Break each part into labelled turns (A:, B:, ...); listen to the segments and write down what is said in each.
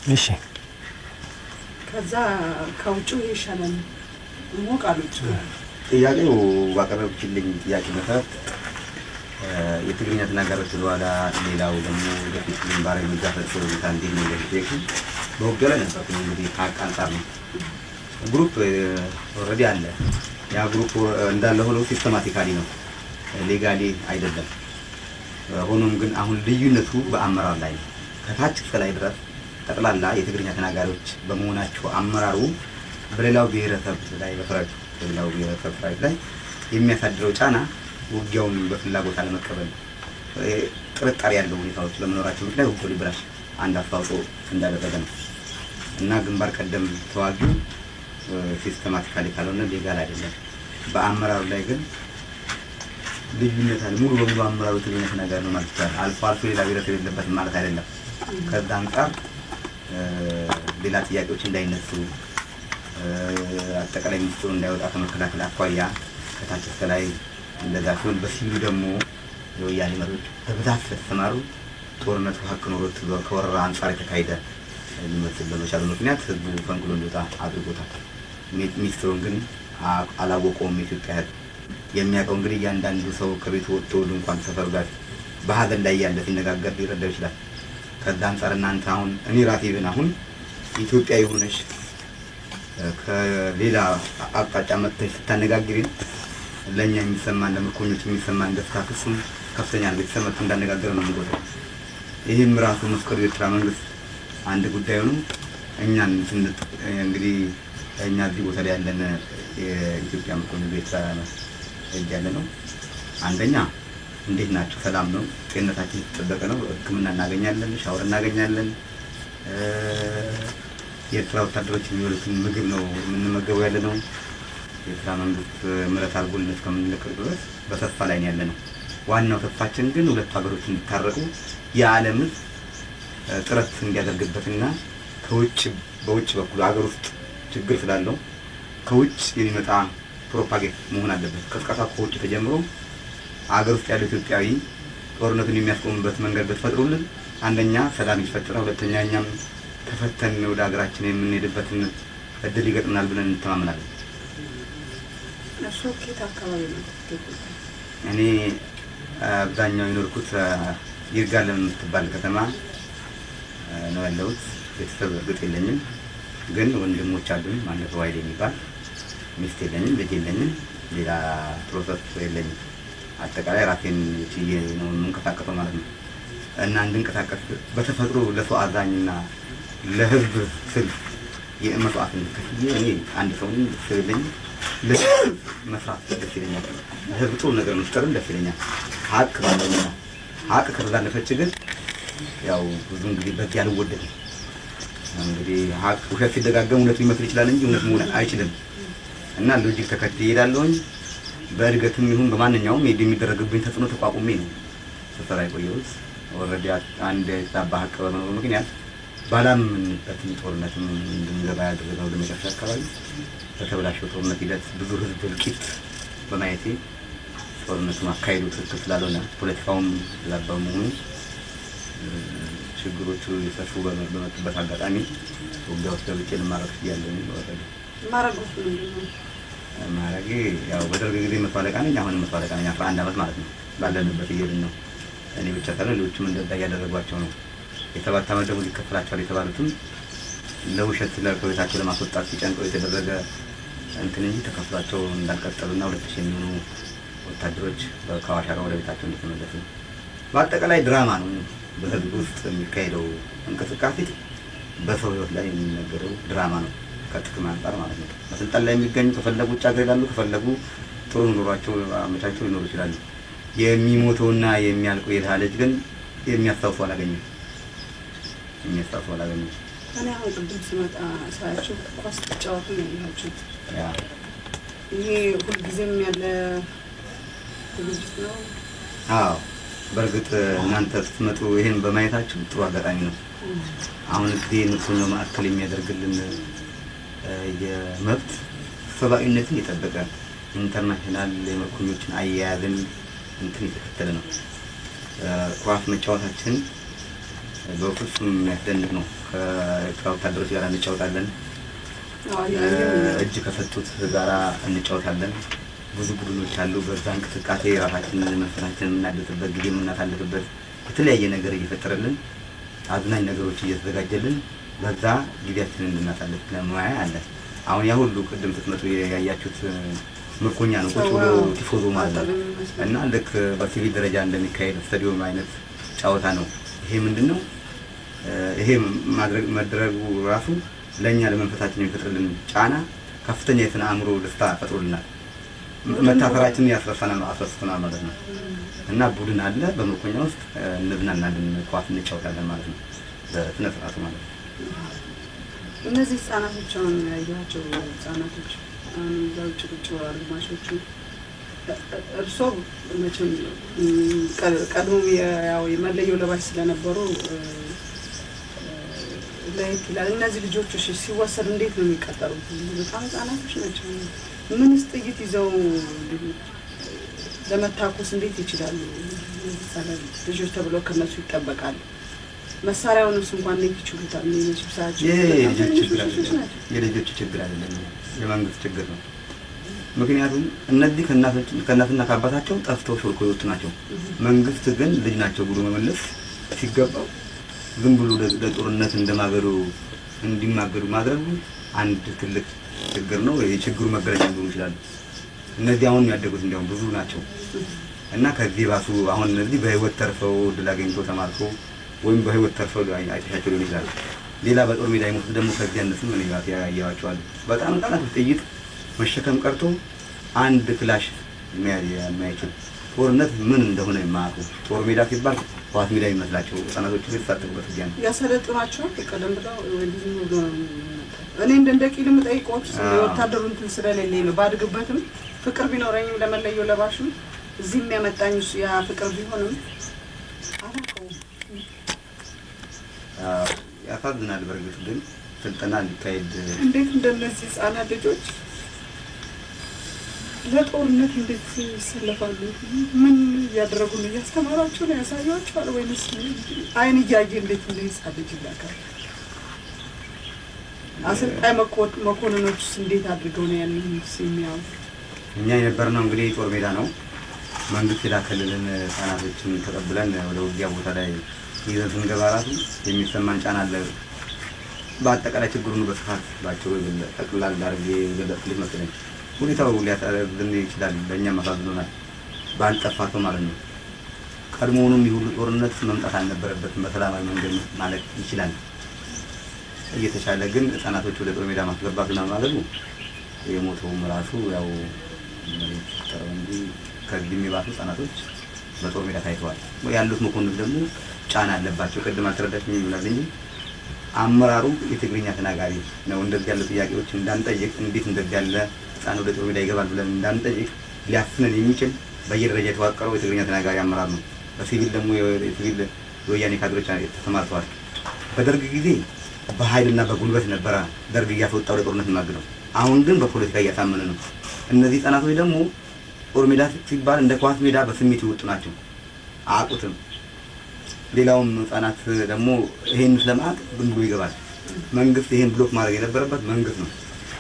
A: እሺ
B: ከዛ ከውጭ ይሻላል ሞቃል ውጭ።
C: ጥያቄው ባቀረብችልኝ ጥያቄ መሰረት የትግርኛ ተናጋሪዎች በኋላ ሌላው ደግሞ ወደፊት ግንባር የሚጋፈጥ ሁኔታ እንዴት ነው ለሚጠይቅ በውጊያ ላይ ነበርኩኝ። እንግዲህ ከሀቅ አንጻር ነው group already አለ። ያ group እንዳለ ሆኖ systematically ነው legally አይደለም። ሆኖም ግን አሁን ልዩነቱ በአመራር ላይ ነው። ከታች እስከ ላይ ድረስ ጠቅላላ የትግርኛ ተናጋሪዎች በመሆናቸው አመራሩ በሌላው ብሔረሰብ ላይ በሰራዊቱ በሌላው ብሔረሰብ ሰራዊት ላይ የሚያሳድረው ጫና ውጊያውን በፍላጎት አለመቀበል ጥርጣሬ ያለው ሁኔታዎች በመኖራቸው ምክንያት ውጊያው ሊበላሽ አንድ አስተዋጽኦ እንዳደረገ ነው እና ግንባር ቀደም ተዋጊው systematically ካልሆነ legal አይደለም። በአመራሩ ላይ ግን ልዩነት አለ። ሙሉ በሙሉ አመራሩ ትግርኛ ተናጋሪ ነው ማለት ይቻላል። አልፎ አልፎ ሌላ ብሔረሰብ የለበትም ማለት አይደለም። ከዛ አንጻር ሌላ ጥያቄዎች እንዳይነሱ አጠቃላይ ሚስጥሩ እንዳይወጣ ከመከላከል አኳያ ከታች እስከ ላይ እንደዛ ሲሆን፣ በሲቪሉ ደግሞ የወያኔ መሪዎች በብዛት ስለተሰማሩ ጦርነቱ ሀቅ ኖሮት ከወረራ አንጻር የተካሄደ ሊመስል በመቻሉ ምክንያት ህዝቡ ፈንቅሎ እንዲወጣ አድርጎታል። ሚስጥሩን ግን አላወቀውም። የኢትዮጵያ ህዝብ የሚያውቀው እንግዲህ እያንዳንዱ ሰው ከቤቱ ወጥቶ ድንኳን ሰፈሩ ጋር በሀዘን ላይ ያለ ሲነጋገር ሊረዳው ይችላል። ከዛ አንጻር እናንተ አሁን እኔ ራሴ ብን አሁን ኢትዮጵያ የሆነሽ ከሌላ አቅጣጫ መጥተሽ ስታነጋግሪን ለእኛ የሚሰማን ለምርኮኞች የሚሰማን ደስታ ፍጹም ከፍተኛ ነው። ቤተሰብ መጥቶ እንዳነጋገረ ነው የምንቆጥረው። ይህም ራሱ መስቀሉ የኤርትራ መንግስት አንድ ጉዳዩ ነው። እኛን እንግዲህ እኛ እዚህ ቦታ ላይ ያለን የኢትዮጵያ ምርኮኞች በኤርትራ እጅ ያለ ነው። አንደኛ እንዴት ናቸው? ሰላም ነው፣ ጤንነታችን የተጠበቀ ነው፣ ሕክምና እናገኛለን፣ ሻወር እናገኛለን። የኤርትራ ወታደሮች የሚበሉትን ምግብ ነው የምንመገበው ያለ ነው። የኤርትራ መንግስት ምህረት አድርጎልን እስከምንለቀቅ ድረስ በተስፋ ላይ ነው ያለ ነው። ዋናው ተስፋችን ግን ሁለቱ ሀገሮች እንዲታረቁ የዓለም ሕዝብ ጥረት እንዲያደርግበትና ከውጭ በውጭ በኩል ሀገር ውስጥ ችግር ስላለው ከውጭ የሚመጣ propagate መሆን አለበት። ቅስቀሳ ከውጭ ተጀምሮ ሀገር ውስጥ ያለው ኢትዮጵያዊ ጦርነቱን የሚያስቆምበት መንገድ ብትፈጥሩልን አንደኛ ሰላም ይፈጠራል፣ ሁለተኛ እኛም ተፈተን ወደ ሀገራችን የምንሄድበትን እድል ይገጥመናል ብለን እንተማመናለን።
B: እርስዎ ከየት አካባቢ ነው?
C: እኔ አብዛኛው የኖርኩት ይርጋለም የምትባል ከተማ ነው ያለሁት። ቤተሰብ እርግጥ የለኝም፣ ግን ወንድሞች አሉኝ። ማለት ዋይል የሚባል ሚስት የለኝም፣ ልጅ የለኝም፣ ሌላ process የለኝም። አጠቃላይ ራሴን ችዬ ነው የምንቀሳቀሰው ማለት ነው። እና እንድንቀሳቀስ በተፈጥሮ ለሰው አዛኝና ለህዝብ ስል የመስዋዕትነት ከፍዬ እኔ አንድ ሰው ነኝ፣ ቤተሰብ የለኝም። ለህዝብ መስራት ደስ ይለኛል። ለህዝብ ጥሩ ነገር መፍጠርም ደስ ይለኛል። ሀቅ ባለውና ሀቅ ከተዛነፈች ግን ያው ብዙ እንግዲህ በዚህ አልወደድም። እንግዲህ ሀቅ ውሸት ሲደጋገም እውነት ሊመስል ይችላል እንጂ እውነት መሆን አይችልም። እና logic ተከትዬ እሄዳለሁኝ። በእድገትም ይሁን በማንኛውም የሚደረግብኝ ተጽዕኖ ተቋቁሜ ነው ስሰራ የቆየሁት። already አንድ የተዛባ ሀቅ በመኖሩ ምክንያት ባላምንበትም ጦርነትም እንድንገባ ያደረገው ወደ መጨረሻ አካባቢ በተበላሸው ጦርነት ሂደት ብዙ ህዝብ እልቂት በማየቴ ጦርነቱ አካሄዱ ትክክል ስላልሆነ ፖለቲካውም የተዛባ በመሆኑ ችግሮቹ የሰፉ በመጡበት አጋጣሚ ውጊያ ውስጥ ገብቼ ልማረክ ችያለሁ። already
B: ማረጉት ምንድን ነው?
C: ማዕረጌ ያው በደርግ ጊዜ መቶ አለቃ ነኝ። አሁንም መቶ አለቃ ነኝ። 11 ዓመት ማለት ነው። ባለንበት እየሄድን ነው። እኔ ብቻ ሳልሆን ሌሎችም እንደዛ እያደረጓቸው ነው። የ7 ዓመት ደሞዝ ይከፈላቸዋል የተባሉትም ለውሸት ከቤታቸው ለማስወጣት ሲጨንቀው የተደረገ እንትን እንጂ ተከፍሏቸው እንዳልቀጠሉና 2000 የሚሆኑ ወታደሮች ከአዋሽ አርባ ወደ ቤታቸው እንደተመለሱ በአጠቃላይ ድራማ ነው። በህዝብ ውስጥ የሚካሄደው እንቅስቃሴ በሰው ህይወት ላይ የሚነገረው ድራማ ነው። ከጥቅም አንጻር ማለት ነው። በስልጣን ላይ የሚገኙ ከፈለጉ ውጭ ሀገር ይላሉ፣ ከፈለጉ ጥሩ ኑሯቸው አመቻችተው ሊኖሩ ይችላሉ። የሚሞተውና የሚያልቀው የድሃ ልጅ ግን የሚያስታውሱ አላገኘም። የሚያስታውሱ አላገኘም።
B: እኔ አሁን ቅድም ስመጣ ሳያቸው ኳስ ሲጫወቱ ነው ያየኋቸው።
C: ያ
B: ይሄ ሁልጊዜም ያለ ዝግጅት ነው።
C: አዎ፣ በእርግጥ እናንተ ስትመጡ ይሄን በማየታችሁ ጥሩ አጋጣሚ ነው። አሁን እዚህ ምርኮኛ ማዕከል የሚያደርግልን የመብት ሰብአዊነትን የጠበቀ international የምርኮኞችን አያያዝን እንትን የተከተለ ነው። ኳስ መጫወታችን በፍጹም የሚያስደንቅ ነው። ከኤርትራ ወታደሮች ጋር እንጫወታለን። እጅ ከፈቱት ጋራ እንጫወታለን። ብዙ ቡድኖች አሉ። በዛ እንቅስቃሴ ራሳችንን መንፈሳችንን የምናድስበት ጊዜ የምናሳልፍበት የተለያየ ነገር እየፈጠረልን አዝናኝ ነገሮች እየተዘጋጀልን በዛ ጊዜያችንን እንድናሳልፍ ለሙያ አለ። አሁን ያ ሁሉ ቅድም ስትመጡ ያያችሁት ምርኮኛ ነው፣ ቁጭ ብሎ ቲፎዞ ማለት ነው። እና ልክ በሲቪል ደረጃ እንደሚካሄድ ስታዲየም አይነት ጨዋታ ነው። ይሄ ምንድነው? ይሄ ማድረግ መድረጉ ራሱ ለኛ ለመንፈሳችን የሚፈጥርልን ጫና ከፍተኛ የስነ አእምሮ ደስታ ፈጥሮልናል። መታፈራችንን ያስረሳናል፣ አስረስቶናል ማለት ነው። እና ቡድን አለ በምርኮኛ ውስጥ እንዝናናለን፣ ኳስ እንጫወታለን ማለት ነው። በስነ ስርዓቱ ማለት ነው።
B: እነዚህ ህጻናቶች አሁን ያየኋቸው ህጻናቶች አሁን እዛ ውጭ ቁጭ ብለዋል ግማሾቹ። እርስዎ መቼም ቀድሞ ያው የመለዮ ለባሽ ስለነበሩ ለየት ይላል። እነዚህ ልጆች እሺ ሲወሰዱ እንዴት ነው የሚቀጠሩት? በጣም ህጻናቶች ናቸው። ምንስ ጥይት ይዘው ለመታኮስ እንዴት ይችላሉ? ህጻናት ልጆች ተብለው ከነሱ ይጠበቃል። መሳሪያውንስ እንኳን እንዴት ይችሉታል? መቼም ሳያቸው
C: የልጆች ችግር አይደለም፣ የመንግስት ችግር ነው። ምክንያቱም እነዚህ ከእናትና ከአባታቸው ጠፍተው ሾልኮ የወጡ ናቸው። መንግስት ግን ልጅ ናቸው ብሎ መመለስ ሲገባው ዝም ብሎ ለጦርነት እንደማገዱ እንዲማገዱ ማድረጉ አንድ ትልቅ ችግር ነው። የችግሩ መገለጫ ሊሆኑ ይችላሉ። እነዚህ አሁን ያደጉት እንዲያውም ብዙ ናቸው። እና ከዚህ ባሱ አሁን እነዚህ በህይወት ተርፈው ድል አግኝቶ ተማርኮ ወይም በህይወት ተርፈው አይተሻቸው ሊሆን ይችላል። ሌላ በጦር ሜዳ የሞቱት ደግሞ ከዚህ ያነሱም እኔ ራሴ ያየኋቸው አሉ። በጣም ህጻናት ጥይት መሸከም ቀርቶ አንድ ክላሽ የማይችል ጦርነት ምን እንደሆነ የማያውቁ ጦር ሜዳ ሲባል ኳስ ሜዳ የሚመስላቸው ህጻናቶች የተሳተፉበት ውጊያ ነው።
B: ያሰለጥኗቸዋል ቀደም ብለው ወይ ዝም ብሎ ነው የሚመጣው? እኔ እንደ ደቂል የምጠይቀው የወታደሩ እንትን ስለሌለኝ ነው። ባድግበትም ፍቅር ቢኖረኝም ለመለየው ለባሹም እዚህ የሚያመጣኝ እሱ ያ ፍቅር ቢሆንም አላውቀውም።
C: ያሳዝናል። በእርግጥ ግን ስልጠና ሊካሄድ
B: እንዴት እንደነዚህ ህጻናት ልጆች ለጦርነት እንዴት ይሰለፋሉ? ምን እያደረጉ ነው? እያስተማሯቸው ነው? ያሳዩዋቸዋል ወይንስ አይን እያየ እንዴት እንደ ህጻን ልጅ ይላካል? አሰልጣኝ መኮንኖችስ እንዴት አድርገው ነው ያንን የሚያዩት?
C: እኛ የነበርነው እንግዲህ ጦር ሜዳ ነው። መንግስት የላከልንን ህጻናቶችን ተቀብለን ወደ ውጊያ ቦታ ላይ ይዘን ስንገባ ራሱ የሚሰማን ጫና አለ። በአጠቃላይ ችግሩን በስፋት ባጭሩ ጠቅላላ አድርጌ የገለጽኩልሽ መሰለኝ። ሁኔታው ሊያሳዝን ይችላል፣ ለእኛም አሳዝኖናል። ባልጠፋ ሰው ማለት ነው። ቀድሞውኑም ይህ ሁሉ ጦርነት መምጣት አልነበረበትም። በሰላማዊ መንገድ ማለት ይችላል። እየተቻለ ግን ህጻናቶች ወደ ጦር ሜዳ ማስገባቱና ማድረጉ የሞተውም ራሱ ያው መሬት ጠረው እንጂ ከዚህ የሚባሱ ህጻናቶች በጦር ሜዳ ታይተዋል። ያሉት መኮንኖች ደግሞ ጫና አለባቸው። ቅድም አልተረዳችኝም ይሆናል እንጂ አመራሩ የትግርኛ ተናጋሪ ነው። እንደዚህ ያሉ ጥያቄዎች እንዳንጠይቅ፣ እንዴት እንደዚህ ያለ ህጻን ወደ ጦር ሜዳ ይገባል ብለን እንዳንጠይቅ ሊያፍነን የሚችል በየደረጃ የተዋቀረው የትግርኛ ተናጋሪ አመራር ነው። በሲቪል ደግሞ የሲቪል የወያኔ ካድሮች ተሰማርተዋል። በደርግ ጊዜ በኃይልና በጉልበት ነበረ ደርግ እያስወጣ ወደ ጦርነት የሚማግደው። አሁን ግን በፖለቲካ እያሳመነ ነው። እነዚህ ህጻናቶች ደግሞ ጦር ሜዳ ሲባል እንደ ኳስ ሜዳ በስሜት የወጡ ናቸው፣ አያውቁትም። ሌላውም ህጻናት ደግሞ ይሄን ስለማያውቅ ዝም ብሎ ይገባል። መንግስት ይሄን ብሎክ ማድረግ የነበረበት መንግስት ነው።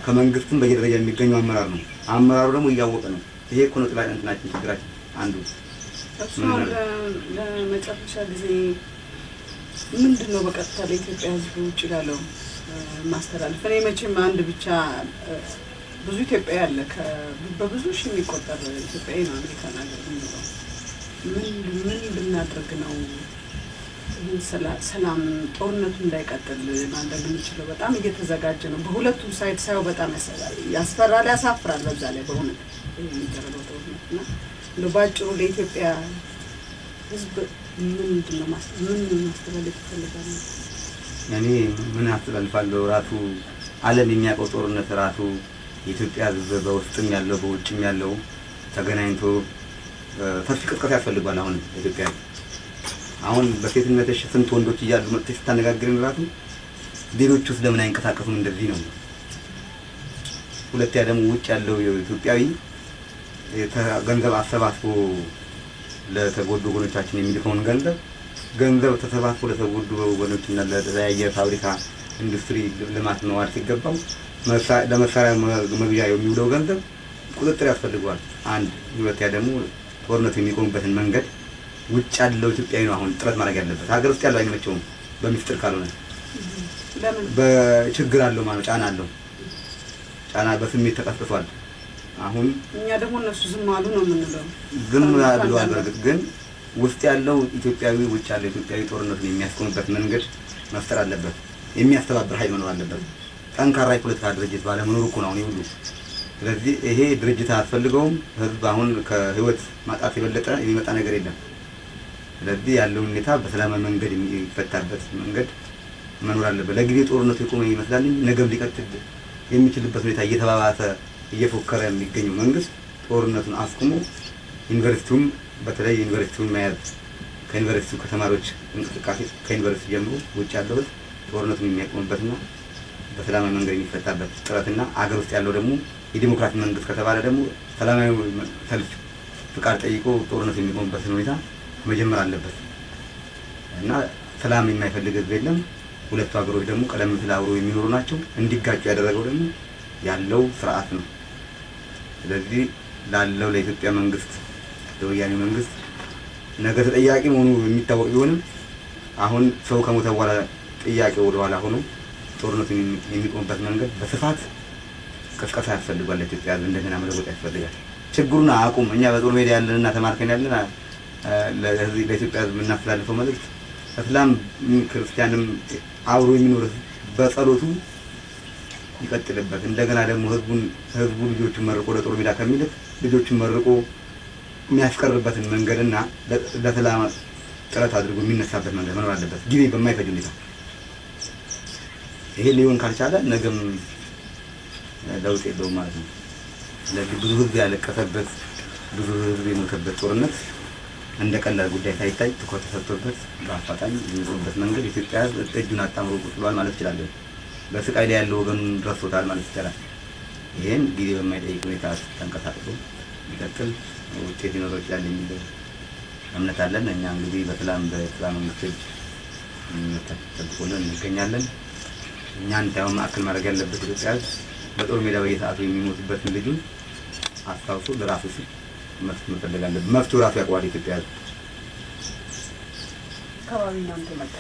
C: ከመንግስትም በየደረጃ የሚገኘው አመራር ነው። አመራሩ ደግሞ እያወቀ ነው። ይሄ እኮ ነው ጥላ እንትናችን ችግራችን አንዱ።
B: እርስዎ ለመጨረሻ ጊዜ ምንድን ነው በቀጥታ ለኢትዮጵያ ህዝብ ውጭ ላለው ማስተላለፍ? እኔ መቼም አንድ ብቻ ብዙ ኢትዮጵያዊ አለ፣ በብዙ ሺህ የሚቆጠር ኢትዮጵያዊ ነው አሜሪካን ሀገር የሚኖረው። ምን ብናደርግ ነው ይህን ሰላም ጦርነቱ እንዳይቀጥል ማድረግ የምንችለው? በጣም እየተዘጋጀ ነው። በሁለቱም side ሳየው በጣም ያስፈራል፣ ያሳፍራል። በዛ ላይ በእውነት የሚደረገው ጦርነት እና እንደው ባጭሩ ለኢትዮጵያ ህዝብ ምንድን ነው ምን ማስተላለፍ ይፈልጋሉ?
C: እኔ ምን አስተላልፋለሁ? ራሱ ዓለም የሚያውቀው ጦርነት ራሱ የኢትዮጵያ ህዝብ በውስጥም ያለው በውጭም ያለው ተገናኝቶ ሰፊ ቅስቀሳ ያስፈልጓል። አሁን ኢትዮጵያ አሁን በሴትነትሽ ስንት ወንዶች እያሉ መጥተሽ ስታነጋግሪን ራሱ ሌሎቹ ለምን አይንቀሳቀሱም? እንደዚህ ነው። ሁለተኛ ደግሞ ውጭ ያለው ኢትዮጵያዊ ገንዘብ አሰባስቦ ለተጎዱ ወገኖቻችን የሚልከውን ገንዘብ ገንዘብ ተሰባስቦ ለተጎዱ ወገኖችና ለተለያየ ፋብሪካ ኢንዱስትሪ ልማት መዋል ሲገባው ለመሳሪያ መግዣ የሚውለው ገንዘብ ቁጥጥር ያስፈልገዋል። አንድ ሁለተኛ ደግሞ ጦርነቱ የሚቆምበትን መንገድ ውጭ ያለው ኢትዮጵያዊ ነው አሁን ጥረት ማድረግ ያለበት። ሀገር ውስጥ ያለው አይመቸውም በሚስጥር ካልሆነ
B: ለምን
C: በችግር አለው ማለት ጫና አለው። ጫና በስሜት ተቀስቅሷል። አሁን
B: እኛ ደግሞ እነሱ ዝም አሉ ነው የምንለው።
C: ዝም ብለዋል። በእርግጥ ግን ውስጥ ያለው ኢትዮጵያዊ ውጭ ያለው ኢትዮጵያዊ ጦርነቱን የሚያስቆምበት መንገድ መፍጠር አለበት። የሚያስተባብር ኃይል መኖር አለበት። ጠንካራ የፖለቲካ ድርጅት ባለመኖሩ እኮ ነው አሁን ይሁሉ። ስለዚህ ይሄ ድርጅት አያስፈልገውም። ህዝብ አሁን ከህይወት ማጣት የበለጠ የሚመጣ ነገር የለም። ስለዚህ ያለውን ሁኔታ በሰላማዊ መንገድ የሚፈታበት መንገድ መኖር አለበት። ለጊዜ ጦርነቱ የቆመ ይመስላል እንጂ ነገም ሊቀጥል የሚችልበት ሁኔታ እየተባባሰ እየፎከረ የሚገኘው መንግስት ጦርነቱን አስቆሞ ዩኒቨርሲቲውም በተለይ ዩኒቨርሲቲውን መያዝ ከዩኒቨርሲቲው ከተማሪዎች እንቅስቃሴ ከዩኒቨርሲቲ ጀምሮ ውጭ ያለው ህዝብ ጦርነቱን የሚያቆምበትና በሰላማዊ መንገድ የሚፈታበት ጥረትና አገር ውስጥ ያለው ደግሞ የዲሞክራሲ መንግስት ከተባለ ደግሞ ሰላማዊ ሰልፍ ፍቃድ ጠይቆ ጦርነቱ የሚቆምበትን ሁኔታ መጀመር አለበት እና ሰላም የማይፈልግ ህዝብ የለም። ሁለቱ ሀገሮች ደግሞ ቀደም ሲል አብሮ የሚኖሩ ናቸው። እንዲጋጩ ያደረገው ደግሞ ያለው ስርዓት ነው። ስለዚህ ላለው ለኢትዮጵያ መንግስት ለወያኔ መንግስት ነገ ተጠያቂ መሆኑ የሚታወቅ ቢሆንም አሁን ሰው ከሞተ በኋላ ጥያቄው ወደኋላ ሆኖ ጦርነቱ የሚቆምበት መንገድ በስፋት ቅስቀሳ ያስፈልጋል። ለኢትዮጵያ ህዝብ እንደገና መለወጥ ያስፈልጋል። ችግሩን አቁም። እኛ በጦር ሜዳ ያለንና ተማርከን ያለን ለኢትዮጵያ ህዝብ የምናስተላልፈው መልእክት እስላም ክርስቲያንም አብሮ የሚኖር በጸሎቱ ይቀጥልበት። እንደገና ደግሞ ህዝቡ ልጆቹን መርቆ ለጦር ሜዳ ከሚልክ ልጆቹን መርቆ የሚያስቀርበትን መንገድና ለሰላም ጥረት አድርጎ የሚነሳበት መንገድ መኖር አለበት፣ ጊዜ በማይፈጅ ሁኔታ። ይሄ ሊሆን ካልቻለ ነገም ለውጥ የለውም ማለት ነው። ስለዚህ ብዙ ህዝብ ያለቀሰበት ብዙ ህዝብ የሞተበት ጦርነት እንደ ቀላል ጉዳይ ሳይታይ ትኩረት ተሰጥቶበት በአፋጣኝ የሚቆምበት መንገድ ኢትዮጵያ ህዝብ እጁን አጣምሮ ቁጭ ብሏል ማለት ይችላል። በስቃይ ላይ ያለው ወገኑን ረስቶታል ማለት ይቻላል። ይሄን ጊዜ በማይጠይቅ ሁኔታ ተንቀሳቅሶ ቢቀጥል ውጤት ሊኖረው ይችላል የሚል እምነት አለን። እኛ እንግዲህ በሰላም በኤርትራ መንግስት እጅ ጠብቆልን እንገኛለን። እኛን ሳይሆን ማዕከል ማድረግ ያለበት ኢትዮጵያ ህዝብ በጦር ሜዳ በየሰዓቱ የሚሞትበትን ልጁን አስታውሶ ለራሱ ሲል መፍትሄ መፈለግ አለበት። መፍትሄው ራሱ ያውቀዋል ኢትዮጵያ ህዝብ።
B: አካባቢ እናንተ መጣ